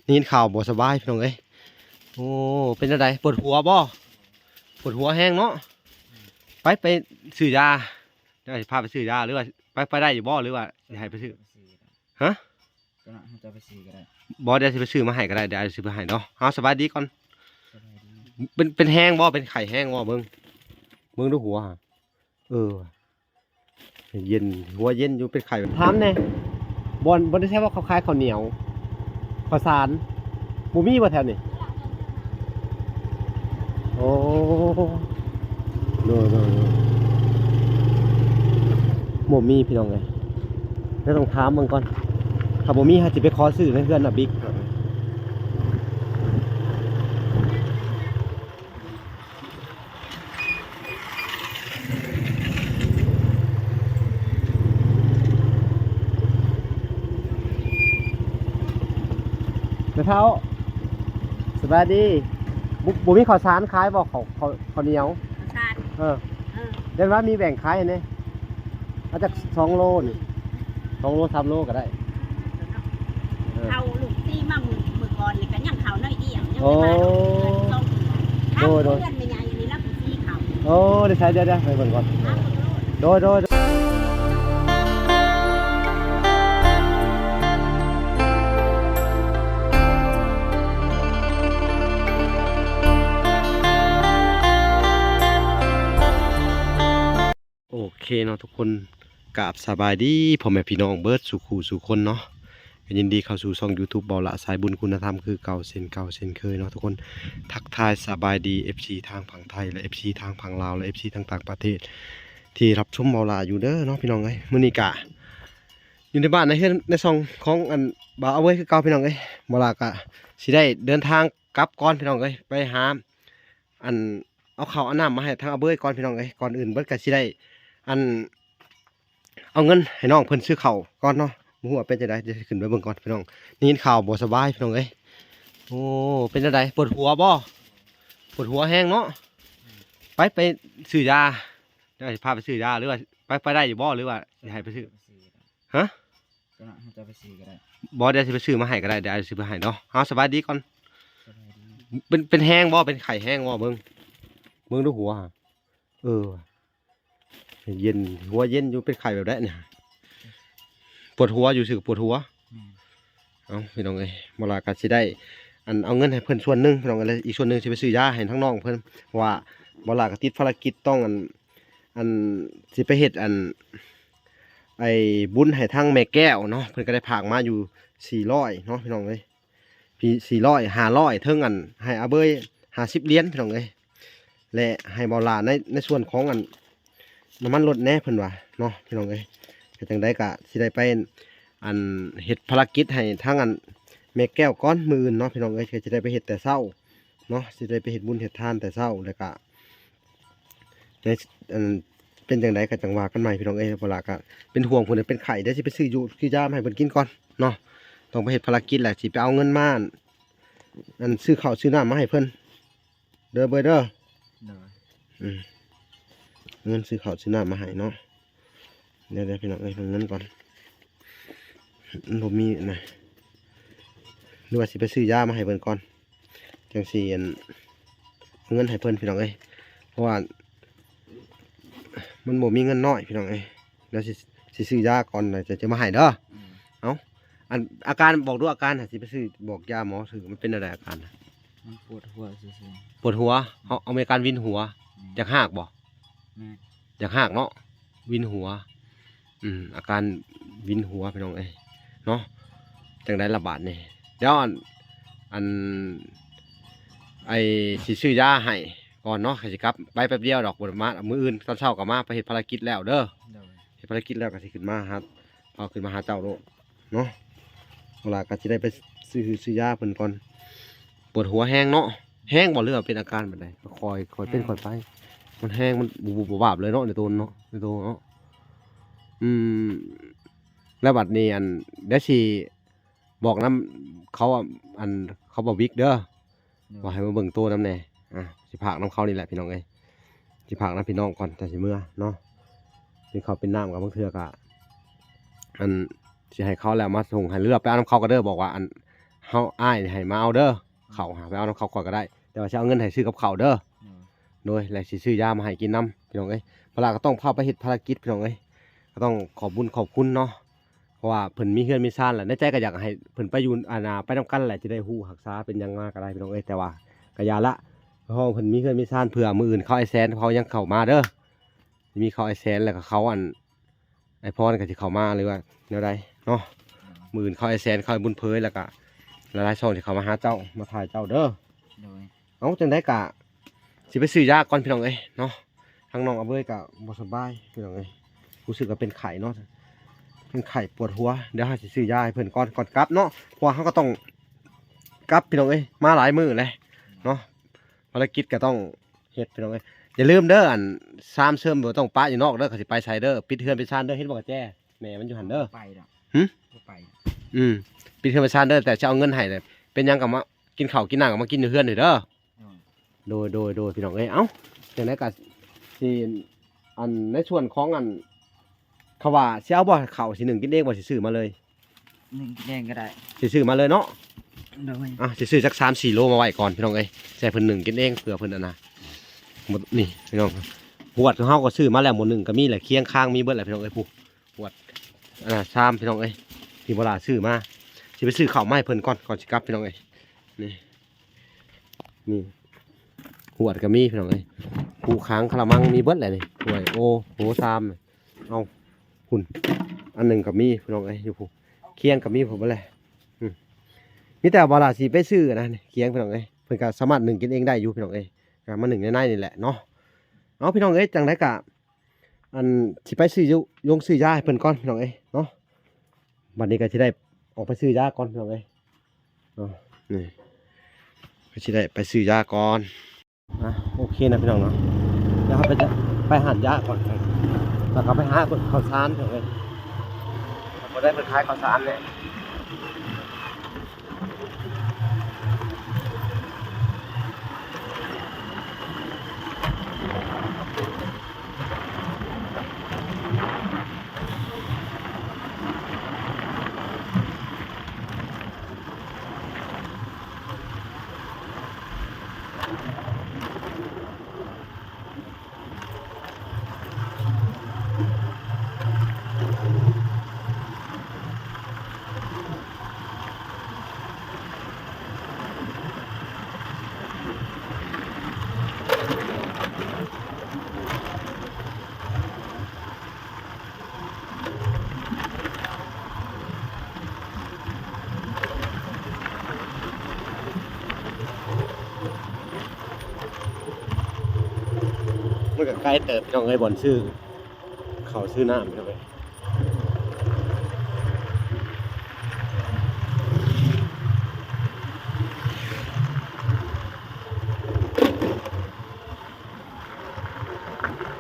ໄດ້ຍິນຂ່າວບໍ່ສະບາຍພີ່ນ້ອງເອີຍ. ໂອ້ ເປັນຈັ່ງໃດ ປວດຫົວບໍ່? ປວດຫົວແຮງເນາະ. ໄປ ໄປຊື້ຢາ ດຽວຊິພາໄປຊື້ຢາ ຫຼືວ່າໄປ ໄປໄດ້ຢູ່ບໍ່ ຫຼືວ່າຊິໃຫ້ໄປຊື້? ຮະ? ກໍນະ ເຮົາຈະໄປຊື້ກໍໄດ້. ບໍ່ ດຽວຊິໄປຊື້ມາໃຫ້ກໍໄດ້ ດຽວຊິໄປໃຫ້ເນາະ. ເອົາ ສະບາຍດີກ່ອນ. ສະບາຍດີ. ເປັນ ເປັນແຮງບໍ່? ເປັນໄຂ້ແຮງບໍ່? ເບິ່ງ ເບິ່ງດູຫົວ. ເອີ ເຢັນ ຫົວເຢັນຢູ່ ເປັນໄຂ້. ຖາມແດ່ ບ່ອນ ບ່ອນທີ່ໃຊ້ວ່າເຂົາຂາຍເຂົ້າໜຽວ ເຂົ້າສານ ບໍ່ມີບໍ່ແຖວນີ້? ໂອ້ ໂດຍ ໂດຍ ໂດຍ ບໍ່ມີພີ່ນ້ອງເອີຍ. ແລ້ວຕ້ອງຖາມເບິ່ງກ່ອນ ຖ້າບໍ່ມີ ເຮົາຊິໄປຂໍຊື້ໃນເຮືອນນ້າບິກ. ແມ່ເຖົ້າ ສະບາຍດີ. ບໍ່ ບໍ່ມີເຂົ້າສານຂາຍບໍ່? ເຂົ້າ ເຂົ້າ ເຂົ້າໜຽວ ເຂົ້າສານ. ເອີ ເອີ ເດີນມາມີແບ່ງຂາຍແດ່. ເອົາຈັກສອງໂລນີ້ ສອງໂລ ສາມໂລກໍໄດ້. ເອີ ເຂົ້າລູກຊີມາມື້ ມື້ກ່ອນນີ້ກໍຍັງເຂົ້າໜ້ອຍດຽວ ຍັງ ໂອ້ ໄປມາເຮືອນສອງເທື່ອ. ໂດຍ ໂດຍ ເຮືອນແມ່ໃຫຍ່ນີ້ລະ ຜູ້ຊີເຂົ້າ. ໂອ້ ໄດ້ໃສ ດຽວ ດຽວໄປເບິ່ງກ່ອນ. ໂດຍ ໂດຍ ໂດຍ. ໂອເຄເນາະທຸກຄົນ ກາບສະບາຍດີພໍ່ແມ່ພີ່ນ້ອງເບິດສູ່ຄູ່ສູ່ຄົນເນາະ. ກໍຍິນດີເຂົ້າສູ່ຊ່ອງຢູທູບ ເບົາຫຼ້າສາຍບຸນຄຸນນະທຳ ຄືເກົ່າເຊັ່ນເກົ່າເຊັ່ນເຄີຍເນາະທຸກຄົນ. ທັກທາຍສະບາຍດີເອັຟຊີທາງຝັ່ງໄທ ແລະ ເອັຟຊີທາງຝັ່ງລາວ ແລະ ເອັຟຊີທາງຕ່າງປະເທດ ທີ່ຮັບຊົມເບົາຫຼ້າຢູ່ເດີເນາະພີ່ນ້ອງເອີຍ. ມື້ນີ້ກະຢູ່ໃນບ້ານໃນເຮືອນໃນຊ່ອງຂອງອັນບ່າວອາເວີຍຄືເກົ່າພີ່ນ້ອງເອີຍ. ເບົາຫຼ້າກະຊິໄດ້ເດີນທາງກັບກ່ອນພີ່ນ້ອງເອີຍ ໄປຫາ ອັນ ເອົາເຂົ້າເອົານ້ຳມາໃຫ້ທາງອາເບີຍກ່ອນພີ່ນ້ອງເອີຍ. ກ່ອນອື່ນເບິດກໍຊິໄດ້ ອັນ ເອົາເງິນໃຫ້ນ້ອງເພິ່ນຊື້ເຂົ້າກ່ອນເນາະ. ບໍ່ຮູ້ວ່າເປັນຈັ່ງໃດ ດຽວຊິຂຶ້ນໄປເບິ່ງກ່ອນພີ່ນ້ອງ. ໄດ້ຍິນຂ່າວບໍ່ສະບາຍພີ່ນ້ອງເອີຍ. ໂອ້ ເປັນຈັ່ງໃດ ປວດຫົວບໍ່? ປວດຫົວແຮງເນາະ. ໄປ ໄປຊື້ຢາ ດຽວຊິພາໄປຊື້ຢາ ຫຼືວ່າໄປ ໄປໄດ້ຢູ່ບໍ່ ຫຼືວ່າຊິໃຫ້ໄປຊື້? ຮະ? ກໍນະ ເຮົາຈະໄປຊື້ກໍໄດ້. ບໍ່ ດຽວຊິໄປຊື້ມາໃຫ້ກໍໄດ້ ດຽວຊິໄປໃຫ້ເນາະ. ເອົາ ສະບາຍດີກ່ອນ. ສະບາຍດີ. ເປັນ ເປັນແຮງບໍ່? ເປັນໄຂ້ແຮງບໍ່? ເບິ່ງ ເບິ່ງດູຫົວ. ເອີ ເຢັນ ຫົວເຢັນຢູ່ ເປັນໄຂ້ແບບໃດນີ້? ປວດຫົວຢູ່ຊື່ ປວດຫົວ. ແມ່ນ. ເອົາ ພີ່ນ້ອງເອີຍ ບໍ່ຫຼ້າກໍຊິໄດ້ ອັນ ເອົາເງິນໃຫ້ເພິ່ນສ່ວນໜຶ່ງ ພີ່ນ້ອງເອີຍ ແລະ ອີກສ່ວນໜຶ່ງຊິໄປຊື້ຢາໃຫ້ທາງນ້ອງເພິ່ນ ເພາະວ່າບໍ່ຫຼ້າກໍຕິດພາລະກິດຕ້ອງ ອັນ ອັນ ຊິໄປເຮັດ ອັນ ໄອ້ ບຸນໃຫ້ທາງແມ່ແກ້ວເນາະ. ເພິ່ນກໍໄດ້ຝາກມາຢູ່ສີ່ຮ້ອຍເນາະ ພີ່ນ້ອງເອີຍ ພີ່ ສີ່ຮ້ອຍ ຫ້າຮ້ອຍ ເຖິງ ອັນ ໃຫ້ອາເບີຍຫ້າສິບຫຼຽນ ພີ່ນ້ອງເອີຍ ແລະ ໃຫ້ເບົາຫຼ້າໃນ ໃນສ່ວນຂອງ ອັນ ນ້ຳມັນລົດແດ່ ເພິ່ນວ່າເນາະ ພີ່ນ້ອງເອີຍ. ກໍຈັ່ງໃດກໍຊິໄດ້ໄປ ອັນ ເຮັດພາລະກິດໃຫ້ທາງ ອັນ ແມ່ແກ້ວກ່ອນ ມື້ອື່ນເນາະ ພີ່ນ້ອງເອີຍ. ກໍຊິໄດ້ໄປເຮັດແຕ່ເຊົ້າເນາະ ຊິໄດ້ໄປເຮັດບຸນເຮັດທານແຕ່ເຊົ້າ ແລ້ວກໍ ໃນ ອັນ ເປັນຈັ່ງໃດກໍຈັ່ງວ່າກັນໃໝ່ ພີ່ນ້ອງເອີຍ. ເວລາກໍເປັນຫ່ວງເພິ່ນເປັນໄຂ້ ດຽວຊິໄປຊື້ຢູ່ຊື້ຢາມາໃຫ້ເພິ່ນກິນກ່ອນເນາະ. ຕ້ອງໄປເຮັດພາລະກິດແຫຼະ ຊິໄປເອົາເງິນມາ ອັນ ຊື້ເຂົ້າຊື້ນ້ຳມາໃຫ້ເພິ່ນເດີ ເບີຍເດີ. ໂດຍ. ອືມ ເງິນຊື້ເຂົ້າຊື້ນ້ຳມາໃຫ້ເນາະ. ດຽວໆ ພີ່ນ້ອງເອີຍ ເບິ່ງເງິນກ່ອນ ມັນບໍ່ມີນະ ຫຼືວ່າຊິໄປຊື້ຢາມາໃຫ້ເພິ່ນກ່ອນ ຈັ່ງຊິ ອັນ ເອົາເງິນໃຫ້ເພິ່ນ ພີ່ນ້ອງເອີຍ ເພາະວ່າມັນບໍ່ມີເງິນນ້ອຍ ພີ່ນ້ອງເອີຍ. ດຽວຊິ ຊິຊື້ຢາກ່ອນ ແລ້ວຈະ ຈະມາໃຫ້ເດີ. ອືມ ເອົ້າ ອັນ ອາການ ບອກດູອາການ ຊິໄປຊື້ ບອກຢາໝໍຖືກ ມັນເປັນແນວໃດອາການນະ? ມັນປວດຫົວຊື່ໆ. ປວດຫົວ? ເຮົາ ເອົາ ມີອາການວິນຫົວ. ອືມ ຢາກຮາກບໍ່? ແມ່ນ. ຢາກຮາກເນາະ ວິນຫົວ. ອືມ ອາການວິນຫົວ ພີ່ນ້ອງເອີຍເນາະ. ຈັ່ງໃດລະບາດນີ້ ດຽວ ອັນ ອັນ ໄອ້ ຊິຊື້ຢາໃຫ້ກ່ອນເນາະ ຂ້ອຍຊິກັບໄປແປັບດຽວດອກ ບໍ່ໄດ້ມາ ມື້ອື່ນຕອນເຊົ້າກໍມາ ໄປເຮັດພາລະກິດແລ້ວເດີ. ໂດຍ. ເຮັດພາລະກິດແລ້ວກໍຊິຂຶ້ນມາຫາ ເອົາ ຂຶ້ນມາຫາເຈົ້າໂລດເນາະ. ເວລາກໍຊິໄດ້ໄປຊື້ ຊື້ຢາເພິ່ນກ່ອນ. ປວດຫົວແຮງເນາະ ແຮງບໍ່ ຫຼືວ່າເປັນອາການແບບໃດ? ຄ່ອຍ ຄ່ອຍເປັນ ແຮງ ຄ່ອຍໄປ ມັນແຮງ ມັນບູບໆວາບໆເລີຍເນາະ ໃນໂຕເນາະ ໃນໂຕເນາະ. ອືມ ແລ້ວບັດນີ້ ອັນ ດຽວຊິບອກນຳເຂົາ ອັນ ເຂົາບໍ່ວິກເດີ ໂດຍ ວ່າໃຫ້ມາເບິ່ງໂຕນຳແດ່. ອ່າ ຊິຝາກນຳເຂົານີ້ແຫຼະ ພີ່ນ້ອງເອີຍ ຊິຝາກນຳພີ່ນ້ອງກ່ອນ ຈັ່ງຊິເມືອເນາະ. ເປັນເຂົ້າເປັນນ້ຳ ກັບບາງເທື່ອກະ ອັນ ຊິໃຫ້ເຂົາແລ້ວມາສົ່ງໃຫ້ ຫຼືວ່າໄປເອົານຳເຂົາກໍເດີ ບອກວ່າ ອັນ ເຮົາ ອ້າຍໃຫ້ມາເອົາເດີ ເຂົ້າຫາ ໄປເອົານຳເຂົາກ່ອນກໍໄດ້ ແຕ່ວ່າຊິເອົາເງິນໃຫ້ຊື້ກັບເຂົ້າເດີ. ໂດຍ ໂດຍ ແລະ ຊິຊື້ຢາມາໃຫ້ກິນນຳ ພີ່ນ້ອງເອີຍ. ພາລະກໍຕ້ອງພາໄປເຮັດພາລະກິດ ພີ່ນ້ອງເອີຍ ກໍຕ້ອງຂອບບຸນຂອບຄຸນເນາະ ເພາະວ່າເພິ່ນມີເຮືອນມີຊານແຫຼະ. ໃນໃຈກໍຢາກໃຫ້ເພິ່ນໄປຢູ່ ອັນນ່າ ໄປນຳກັນແຫຼະ ຊິໄດ້ຮູ້ຮັກສາເປັນຫຍັງມາກໍໄດ້ ພີ່ນ້ອງເອີຍ. ແຕ່ວ່າກໍຢ່າລະ ເພາະເພິ່ນມີເຮືອນມີຊານ ເພື່ອມື້ອື່ນເຂົາອ້າຍແສນເຂົາຍັງເຂົ້າມາເດີ ມີເຂົາອ້າຍແສນ ແລ້ວກໍເຂົາ ອັນ ອ້າຍພອນກໍຊິເຂົ້າມາ ຫຼືວ່າແນວໃດເນາະ. ມື້ອື່ນເຂົາອ້າຍແສນ ເຂົາອ້າຍບຸນເຜີຍ ແລ້ວກໍຫຼາຍໆຊ່ອງທີ່ເຂົ້າມາຫາເຈົ້າ ມາຖ່າຍເຈົ້າເດີ. ໂດຍ ເອົາ ຈັ່ງໃດກໍຊິໄປຊື້ຢາກ່ອນ ພີ່ນ້ອງເອີຍເນາະ. ທາງນ້ອງອາເບີຍກໍບໍ່ສະບາຍ ພີ່ນ້ອງເອີຍ ຮູ້ສຶກວ່າເປັນໄຂ້ເນາະ ເປັນໄຂ້ປວດຫົວ. ດຽວເຮົາຊິຊື້ຢາໃຫ້ເພິ່ນກ່ອນ ກ່ອນກັບເນາະ ເພາະວ່າເຮົາກໍຕ້ອງກັບ ພີ່ນ້ອງເອີຍ ມາຫຼາຍມື້ແລ້ວເນາະ ພາລະກິດກໍຕ້ອງ ເຮັດ ພີ່ນ້ອງເອີຍ. ຢ່າລືມເດີ ອັນ ຊາມເສີມບໍ່ຕ້ອງປະຢູ່ນອກເດີ ເຂົາຊິໄປໃສເດີ. ປິດເຮືອນປິດຊານເດີ ເຫັນບໍ່ກະແຈ ແມ່ມັນຢູ່ຫັ້ນເດີ. ບໍ່ໄປດອກ ຫຶ? ບໍ່ໄປ. ອືມ ປິດເຮືອນປິດຊານເດີ ແຕ່ຊິເອົາເງິນໃຫ້ ເປັນຫຍັງກໍມາກິນເຂົ້າກິນນ້ຳ ກໍມາກິນຢູ່ເຮືອນນີ້ເດີ. ໂດຍ ໂດຍ ໂດຍ ໂດຍ ພີ່ນ້ອງເອີຍ. ເອົ້າ ຈັ່ງໃດກໍຊິ ອັນ ໃນສ່ວນຂອງ ອັນ ເຂົາວ່າຊິເອົາບໍ່ ເຂົ້າຊິໜຶ້ງກິນເອງບໍ່ ຊິຊື້ມາເລີຍ? ໜຶ້ງກິນເອງກໍໄດ້ ຊິຊື້ມາເລີຍເນາະ. ໂດຍ ອ່ະ ຊິຊື້ຈັກສາມສີ່ໂລມາໄວ້ກ່ອນ ພີ່ນ້ອງເອີຍ ໃຫ້ເພິ່ນໜຶ້ງກິນເອງ ເພື່ອເພິ່ນ ອັນນ່າ ໝົດນີ້ ພີ່ນ້ອງ. ຫວດຂອງເຮົາກໍຊື້ມາແລ້ວ ໝໍ້ໜຶ້ງກໍມີແຫຼະ ຄຽງຄາງມີເບິດແຫຼະ ພີ່ນ້ອງເອີຍ. ຜູ້ຫວດ ອັນນ່າ ຊາມ ພີ່ນ້ອງເອີຍ ທີ່ບໍ່ຫຼ້າຊື້ມາ. ຊິໄປຊື້ເຂົ້າມາໃຫ້ເພິ່ນກ່ອນ ກ່ອນຊິກັບ ພີ່ນ້ອງເອີຍ. ນີ້ ນີ້ ຫວດກໍມີ ພີ່ນ້ອງເອີຍ ຜູ້ຄາງຄາລະມັງມີເບິດແຫຼະນີ້ ຖ້ວຍ ໂອ ໂຫ ຊາມ. ເອົາ ພຸ້ນ ອັນໜຶ່ງກໍມີ ພີ່ນ້ອງເອີຍ ຢູ່ພຸ້ນ ຄຽງກໍມີພຸ້ນເບິດແຫຼະ. ອືມ ມີແຕ່ວ່າລະຊິໄປຊື້ນະ ຄຽງ ພີ່ນ້ອງເອີຍ ເພິ່ນກໍສາມາດໜຶ້ງກິນເອງໄດ້ຢູ່ ພີ່ນ້ອງເອີຍ ກໍມາໜຶ້ງໃນໆນີ້ແຫຼະເນາະ. ເອົາ ພີ່ນ້ອງເອີຍ ຈັ່ງໃດກໍ ອັນ ຊິໄປຊື້ຢູ່ ໂຮງຊື້ຢາໃຫ້ເພິ່ນກ່ອນ ພີ່ນ້ອງເອີຍເນາະ. ບັດນີ້ກໍຊິໄດ້ອອກໄປຊື້ຢາກ່ອນ ພີ່ນ້ອງເອີຍເນາະ. ນີ້ ກໍຊິໄດ້ໄປຊື້ຢາກ່ອນ. ອ່ະ ໂອເຄນະ ພີ່ນ້ອງເນາະ ດຽວເຮົາໄປ ໄປຮ້ານຢາກ່ອນ ແລ້ວກໍໄປຫາເບິ່ງເຂົ້າສານເພິ່ນເລີຍ ບໍ່ໄດ້ເພິ່ນຂາຍເຂົ້າສານເລີຍ. ມັນກໍໄກເຕີບ ພີ່ນ້ອງເອີຍ ບ່ອນຊື້ເຂົ້າຊື້ນ້ຳ ພີ່ນ້ອງເອີຍ.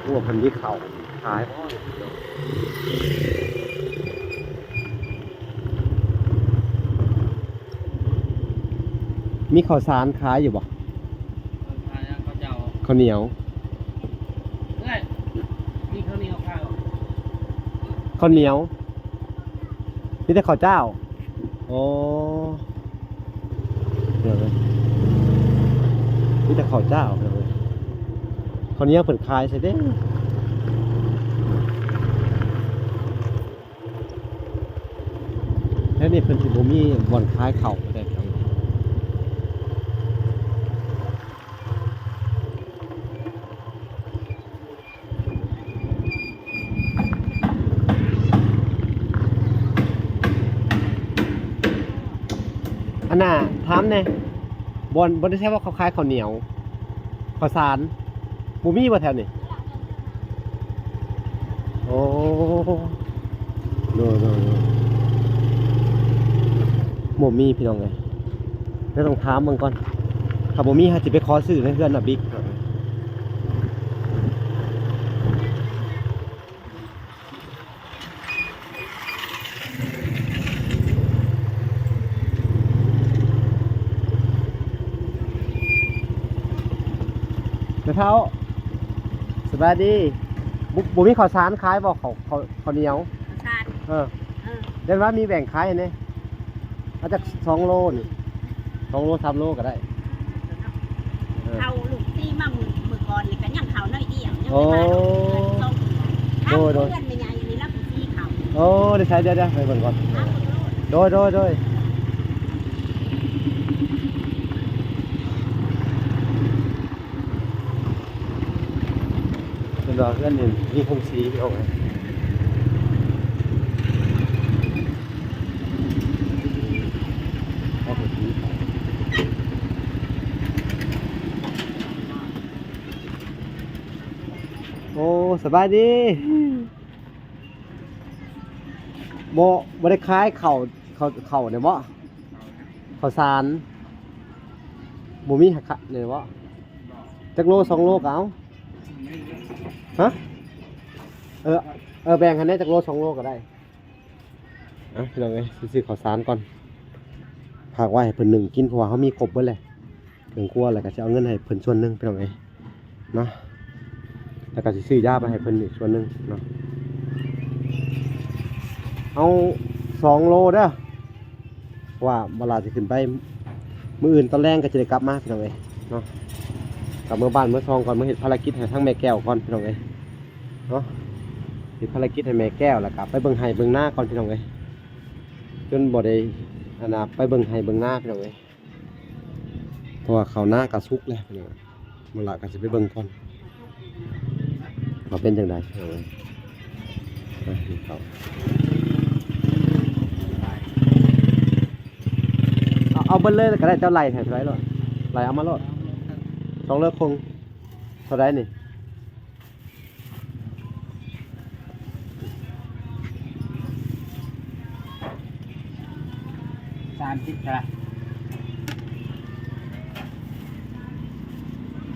ໂອ້ ເພິ່ນມີເຂົ້າຂາຍບໍ່? ມີເຂົ້າສານຂາຍຢູ່ບໍ່? ເອີ ຂາຍຫຍັງເຂົາເຈົ້າ? ເຂົ້າໜຽວ. ເອື້ອຍ ມີເຂົ້າໜຽວຂາຍບໍ່? ເຂົ້າໜຽວ ມີແຕ່ເຂົ້າຈ້າວ. ໂອ້ ເດີ ມີແຕ່ເຂົ້າຈ້າວເດີ. ເຂົ້າໜຽວເພິ່ນຂາຍໃສ່ເດ້. ແຖວນີ້ເພິ່ນຊິບໍ່ມີບ່ອນຂາຍເຂົ້າແທ້. ອັນນ່າ ຖາມແດ່ ບ່ອນ ບ່ອນທີ່ໃຊ້ວ່າເຂົາຂາຍເຂົ້າໜຽວ ເຂົ້າສານ ບໍ່ມີບໍ່ແຖວນີ້? ໂອ້ ໂດຍ ໂດຍ ໂດຍ ບໍ່ມີ ພີ່ນ້ອງເອີຍ. ແຕ່ຕ້ອງຖາມເບິ່ງກ່ອນ ຖ້າບໍ່ມີ ເຮົາຊິໄປຂໍຊື້ໃນເຮືອນນ້າບິກ. ແມ່ເຖົ້າ ສະບາຍດີ. ບໍ່ ບໍ່ມີເຂົ້າສານຂາຍບໍ່? ເຂົ້າ ເຂົ້າ ເຂົ້າໜຽວ ເຂົ້າສານ. ເອີ ເອີ ເດີນວ່າມີແບ່ງຂາຍແດ່ ເອົາຈັກສອງໂລນີ້. ສອງໂລ ສາມໂລກໍໄດ້. ເອີ ເຂົ້າລູກຊີມາມື້ ມື້ກ່ອນນີ້ກໍຍັງເຂົ້າໜ້ອຍດຽວ ຍັງ ໂອ້ ໄປມາເຮືອນສອງເທື່ອ. ໂດຍ ໂດຍ ເຮືອນແມ່ໃຫຍ່ນີ້ລະຜູ້ຊີເຂົ້າ. ໂອ້ ໄດ້ໃສ ດຽວໆ ໄປເບິ່ງກ່ອນ. ຫາເບິ່ງໂລດ. ໂດຍ ໂດຍ ໂດຍ. ເພິ່ນວ່າເຮືອນນີ້ມີໂຮງສີ ພີ່ນ້ອງເອີຍ. ໂອ້ ສະບາຍດີ. ບໍ່ ບໍ່ໄດ້ຂາຍເຂົ້າ ເຂົ້າ ເຂົ້ານີ້ບໍ? ເຂົ້າສານ ບໍ່ມີໃຫ້ຂາຍນີ້ບໍ? ຈັກໂລ ສອງໂລກໍເອົາ. ຮະ? ເອີ ເອີ ແບ່ງໃຫ້ແດ່ ຈັກໂລ ສອງໂລກໍໄດ້. ອ່ະ ພີ່ນ້ອງເອີຍ ຊິຊື້ເຂົ້າສານກ່ອນ ຝາກໄວ້ໃຫ້ເພິ່ນໜຶ້ງກິນ ເພາະວ່າເຮົາມີຄົບເບິດແລ້ວ ເຄື່ອງຄົວ ແລ້ວກໍຊິເອົາເງິນໃຫ້ເພິ່ນສ່ວນໜຶ່ງ ພີ່ນ້ອງເອີຍເນາະ. ແລ້ວກໍຊິຊື້ຢາໄປໃຫ້ເພິ່ນອີກສ່ວນໜຶ່ງເນາະ. ເອົາສອງໂລເດີ ເພາະວ່າບໍ່ຫຼາຊິຂຶ້ນໄປ ມື້ອື່ນຕອນແລງກໍຈະໄດ້ກັບມາ ພີ່ນ້ອງເອີຍເນາະ. ກັບເມືອບ້ານເມືອຊ່ອງກ່ອນ ເມືອເຮັດພາລະກິດໃຫ້ທາງແມ່ແກ້ວກ່ອນ ພີ່ນ້ອງເອີຍເນາະ. ເຮັດພາລະກິດໃຫ້ແມ່ແກ້ວ ແລ້ວກໍໄປເບິ່ງໄຮ່ເບິ່ງນາກ່ອນ ພີ່ນ້ອງເອີຍ. ຈົນບໍ່ໄດ້ ອັນນ່າ ໄປເບິ່ງໄຮ່ເບິ່ງນາ ພີ່ນ້ອງເອີຍ. ເພາະວ່າເຂົ້ານາກໍສຸກແລ້ວພີ່ນ້ອງ ມື້ລະກໍຊິໄປເບິ່ງກ່ອນວ່າເປັນຈັ່ງໃດ. ເອົາ ເອົາເບິດເລີຍກໍໄດ້ ເຈົ້າໄລ່ໃຫ້ເທົ່າໃດໂລດ ໄລ່ເອົາມາໂລດ. ສອງໂລເຄິ່ງ ເທົ່າໃດນີ້? ສາມສິບເທົ່າໃດ?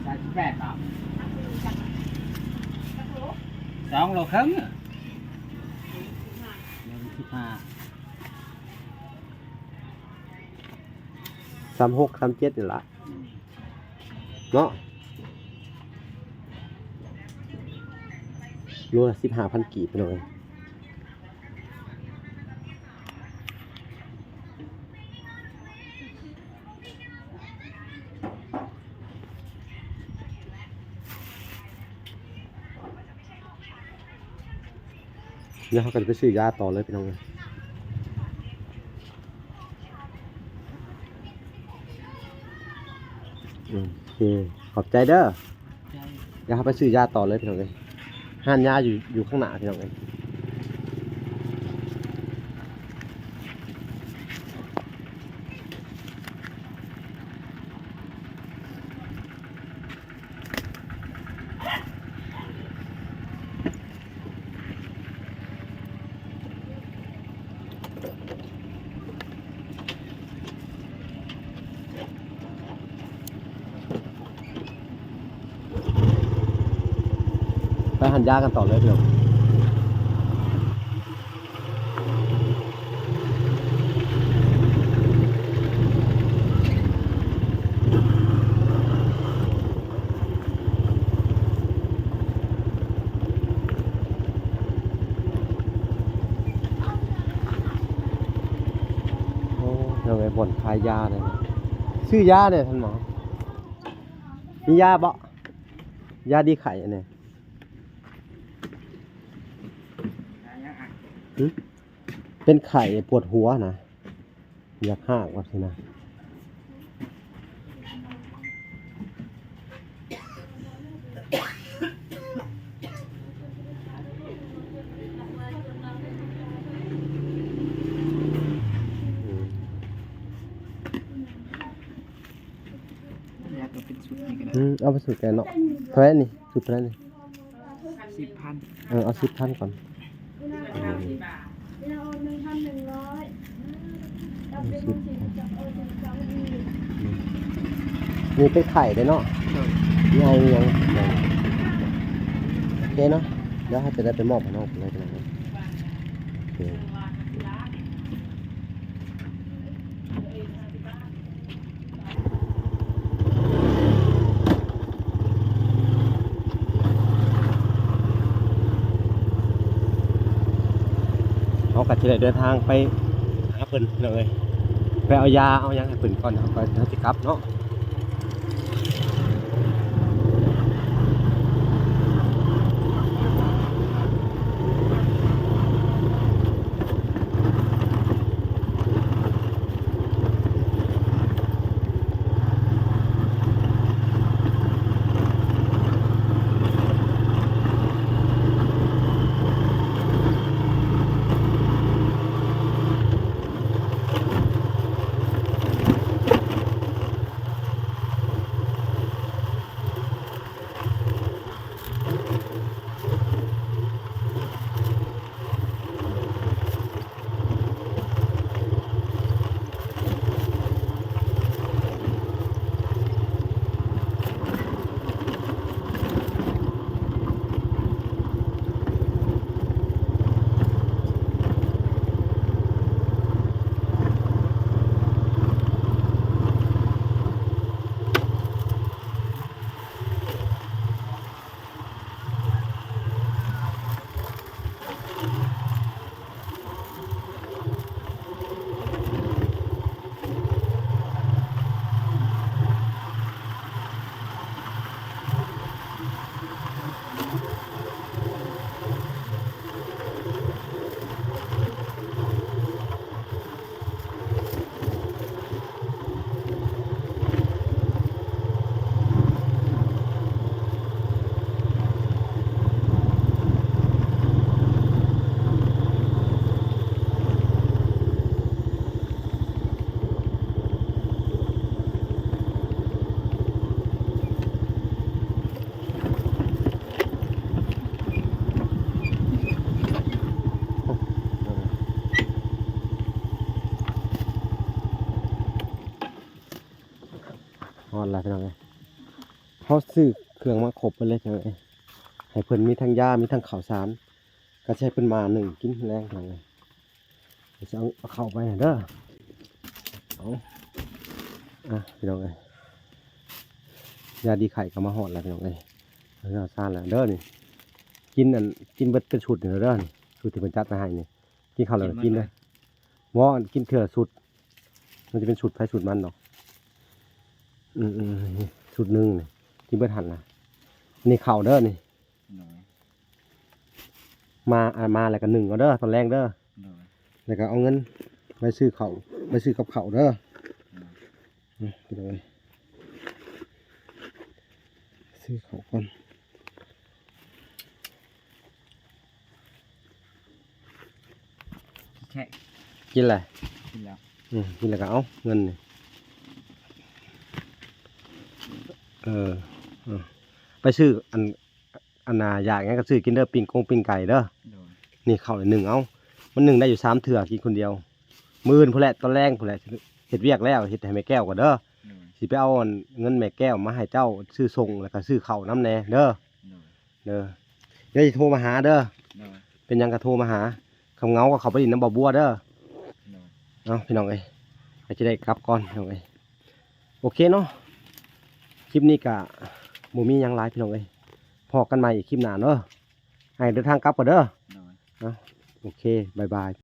ສາມສິບແປດບໍ? ສອງໂລເຄິ່ງ ສາມສິບຫ້າ ສາມຫົກ ສາມເຈັດນີ້ລະ. ເນາະ ໂລລະສິບຫ້າພັນກີບ ພີ່ນ້ອງເອີຍ. ດຽວເຮົາກໍຈະໄປຊື້ຢາຕໍ່ເລີຍ ພີ່ນ້ອງເອີຍ. ໂອເຄ ຂອບໃຈເດີ. ດຽວເຮົາໄປຊື້ຢາຕໍ່ເລີຍ ພີ່ນ້ອງເອີຍ. ຮ້ານຢາຢູ່ ຢູ່ຂ້າງໜ້າ ພີ່ນ້ອງເອີຍ. ໄປຮ້ານຢາກັນຕໍ່ເລີຍ ພີ່ນ້ອງ. ໂອ້ ເອົາໄວ້ບ່ອນຂາຍຢາເລີຍ. ຊື້ຢາເດີທ່ານໝໍ ມີຢາບໍ່? ຢາດີໄຂ້ອັນນີ້. ຫຶ? ເປັນໄຂ້ປວດຫົວນະ ຢາກຮາກວ່າຊີ້ນະ. ຢາກເອົາເປັນຊຸດນີ້ກໍໄດ້. ອືມ ເອົາເປັນຊຸດກໍໄດ້ເນາະ. ເທົ່າໃດນີ້? ຊຸດເທົ່າໃດນີ້? ສິບພັນ. ເອີ ເອົາສິບພັນກ່ອນ. ນີ້ເປັນໄຂ່ເດ້ເນາະ. ໂດຍ. ນີ້ເອົາຫຍັງ? ໂອເຄເນາະ. ດຽວເຮົາຈະໄດ້ໄປມອບໃຫ້ນ້ອງເພິ່ນເລີຍ. ໂອເຄ. ເຮົາກໍຊິໄດ້ເດີນທາງໄປຫາເພິ່ນ ພີ່ນ້ອງເອີຍ. ໄປເອົາຢາເອົາຫຍັງໃຫ້ເພິ່ນກ່ອນ ເຮົາກໍ ເຮົາຊິກັບເນາະ. ຮອດແລ້ວພີ່ນ້ອງເອີຍ ເຮົາຊື້ເຄື່ອງມາຄົບເບິດເລີຍພີ່ນ້ອງເອີຍ ໃຫ້ເພິ່ນມີທັງຢາ ມີທັງເຂົ້າສານ ກໍຊິໃຫ້ເພິ່ນມາໜຶ້ງກິນແລງພີ່ນ້ອງເອີຍ. ດຽວຊິເອົາເຂົ້າໄປໃຫ້ເດີ ເອົາ ອ່ະ ພີ່ນ້ອງເອີຍ ຢາດີໄຂ້ກໍມາຮອດແລ້ວພີ່ນ້ອງເອີຍ ເອົາຊານແລ້ວເດີນີ້ ກິນອັນ ກິນເບິດເປັນຊຸດນີ້ເດີນີ້ ຊຸດທີ່ເພິ່ນຈັດມາໃຫ້ນີ້ ກິນເຂົ້າແລ້ວກໍກິນເດີ ບໍ່ ກິນເທື່ອຊຸດ ມັນຈະເປັນຊຸດໃຜຊຸດມັນດອກ ອືມໆ ຊຸດໜຶ່ງນີ້ ກິນເບິດຫັ້ນນະ ອັນນີ້ເຂົ້າເດີນີ້ ໂດຍ ມາ ອ່າ ມາແລ້ວກໍໜຶ້ງເອົາເດີຕອນແລງເດີ ໂດຍ ແລ້ວກໍເອົາເງິນໄປຊື້ເຂົ້າ ໄປຊື້ກັບເຂົ້າເດີ ໂດຍ ອືມ ໄປເລີຍ ຊື້ເຂົ້າກ່ອນ ແຄະ ກິນແຫຼະ ກິນແລ້ວ ອືມ ກິນແລ້ວກໍເອົາເງິນນີ້ ເອີ ເອີ ໄປຊື້ອັນ ອັນນ່າ ຢາກຫຍັງກໍຊື້ກິນເດີ ປີ້ງກົງປີ້ງໄກ່ເດີ ໂດຍ ນີ້ເຂົ້າໜຶ້ງເອົາ ມັນໜຶ້ງໄດ້ຢູ່ສາມເທື່ອ ກິນຄົນດຽວ ມື້ອື່ນພຸ້ນແຫຼະ ຕອນແລງພຸ້ນແຫຼະ ເຮັດວຽກແລ້ວ ເຮັດໃຫ້ແມ່ແກ້ວກ່ອນເດີ ໂດຍ ຊິໄປເອົາອັນເງິນແມ່ແກ້ວມາໃຫ້ເຈົ້າຊື້ສົ່ງ ແລ້ວກໍຊື້ເຂົ້ານຳແດ່ເດີ ໂດຍ ເດີ ດຽວຊິໂທມາຫາເດີ ໂດຍ ເປັນຫຍັງກໍໂທມາຫາ ຄັນເຫງົາກໍເຂົ້າໄປຫຼິ້ນນຳບ່າວບົວເດີ ໂດຍ ເອົາ ພີ່ນ້ອງເອີຍ ກໍຈະໄດ້ກັບກ່ອນພີ່ນ້ອງເອີຍ ໂອເຄເນາະ ຄລິບນີ້ກະບໍ່ມີຫຍັງຫຼາຍພີ່ນ້ອງເອີຍ ພໍ້ກັນໃໝ່ອີກຄລິບໜ້າເນາະ ໃຫ້ເດີນທາງກັບກ່ອນເດີ ໂດຍ ເນາະ ໂອເຄ ບາຍບາຍ.